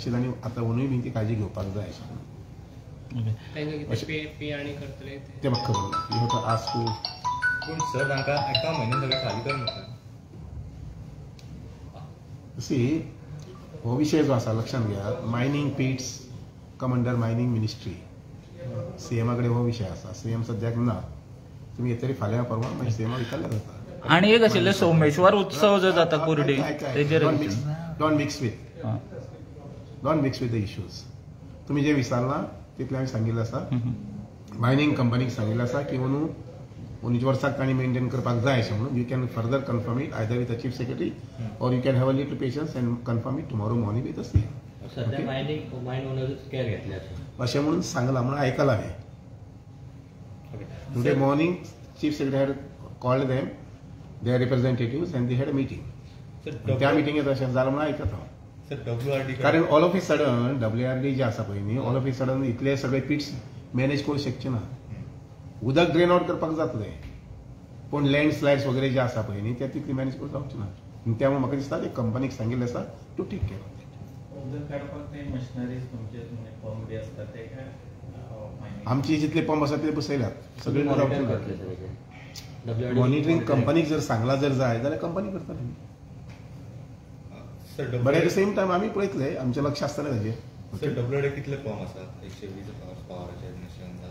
तशी तांणी आतां अंदूय बीन ती काळजी घेवपाक जाय अशें. ते म्हाका खबर ना, you have to ask to. पूण सर तांकां एका म्हयन्यान सगळें खाली कर म्हणटा. सी, हो विशय जो आसा लक्षांत घेयात, mining pits come under mining ministry. सीएमा कडेन हो विशय आसा, सीएम सद्याक ना, तुमी येतरी फाल्यां परवां मागीर सीएमा विचारल्यार जाता. आनी एक आशिल्लें सोमेश्वर उत्सव जो जाता कुर्डी तेजेर. Don't mix with the issues. तुमी जे विचारलां तितलें हांवें सांगिल्लें आसा. मायनींग कंपनीक सांगिल्लें आसा की अंदू अंदूच्या वर्साक तांणी मेंटेन करपाक जाय अशें म्हणून. You can further confirm it either with the chief secretary or you can have a little patience and confirm it tomorrow morning with the CM. अशें म्हणून सांगलां म्हणून आयकलां हांवें. Today morning chief secretary had called them their representatives and they had a meeting. त्या मिटिंगेत अशें जालां म्हणून आयकत हांव. कारण all of a sudden WRD जे आसा पळय न्ही, ऑल ऑफ ए सडन इतले सगळे पिट्स मॅनेज करूंक शकचे ना. उदक ड्रेन आवट करपाक जातलें, पूण लँड स्लायड्स वगैरे जे आसा पळय न्ही ते तितली मॅनेज करूंक जावचें ना. त्यामुळे म्हाका दिसता ते कंपनीक सांगिल्लें आसा टू टेक केअर. आमची जितले पंप आसा ते बसयल्यात सगळे जावचें ना. मॉनिटरींग कंपनीक जर सांगलां जर जाय जाल्यार कंपनी करतली. But at the same time आमी पळयतले, आमचें लक्ष आसतलें ताजेर. कितले पंप आसात 120 पावराचे?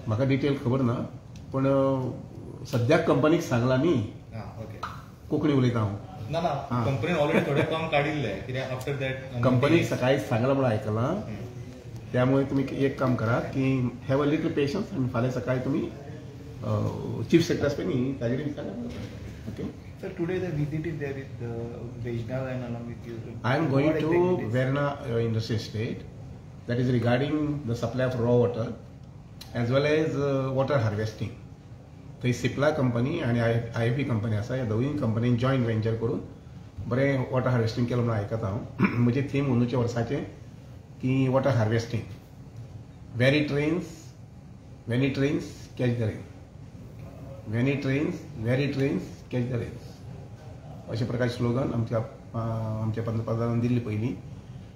म्हाका डिटेल खबर ना, पूण सद्याक कंपनीक सांगलां न्ही. कोंकणी उलयता हांव. ना ना, कंपनीन ऑलरेडी थोडे पंप काडिल्ले कित्याक आफ्टर that कंपनीक सकाळी सांगलां म्हणून आयकलां. त्यामुळे तुमी एक काम करात की have a little patience आनी फाल्यां सकाळी तुमी चीफ सेक्रेटरी आसता न्ही ताजे कडेन विचारल्यार. Okay. Sir, today the visit is there with Vaishnav and along with you. I am going to Verna Industry Estate, that is regarding the supply of raw water as well as water harvesting. थंय Cipla company आनी I F B company आसा, ह्या दोनूय कंपनीन joint venture करून बरें water harvesting केलां म्हणून आयकता हांव. म्हजें थीम अंदूच्या वर्साचें की water harvesting, where it rains, when it rains catch the rain, when it rains, where it rains catch the rains, अशे प्रकारचे स्लोगन आमच्या आमच्या पंतप्रधानान दिल्ली पयलीं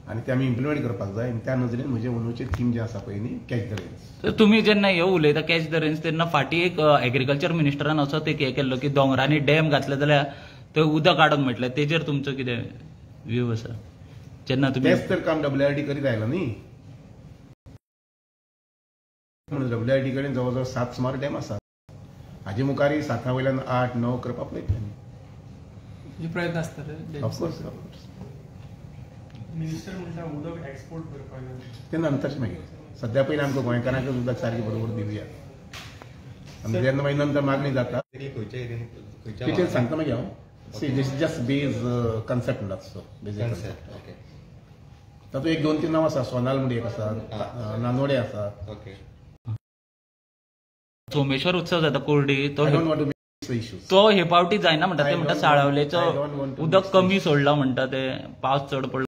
आनी ते आमी इम्प्लिमेंट करपाक जाय. आनी त्या नदरेन म्हजें अंदूचें थीम जें आसा पळय न्ही, कॅच the rains. तर तुमी जेन्ना हे उलयता कॅच the rains, तेन्ना फाटीं एक एग्रीकल्चर मिनिस्टरान असो एक हें केल्लो की दोंगरांनी डॅम घातले जाल्यार थंय उदक काडूंक मेळटलें, तेजेर तुमचो कितें व्यू आसा जेन्ना तुमी? तेंच तर काम डब्ल्यूआरडी करीत आयलां न्ही. म्हणून डब्ल्यूआरडी कडेन जवळ जवळ 7 सुमार डॅम आसात. हाजे मुखारय 7 वयल्यान 8, 9 करपाक पळयतले. प्रयत्न आसतले. ऑफकोर्स. मिनिस्टर म्हणटा उदक एक्सपोर्ट करपाक जाय. ते नंतरच मागीर, सद्या पयलीं आमकां गोंयकारांक उदक सारकें बरोबर दिवया आनी जेन्ना मागीर नंतर मागणी जाता डिटेल सांगता मागीर हांव. See, this is just base concept म्हणटा तसो बेजीक कन्सेप्ट. तातूंत 1, 2, 3 नांव आसा. सोनाल म्हणून एक आसा, नानोडे आसा. सोमेश्वर उत्सव जाता कुर्डी, तो तो हे पावटी जायना म्हणटा ते, म्हणटा साळावलेचो उदक कमी सोडला म्हणटा ते, पावस चड पडला.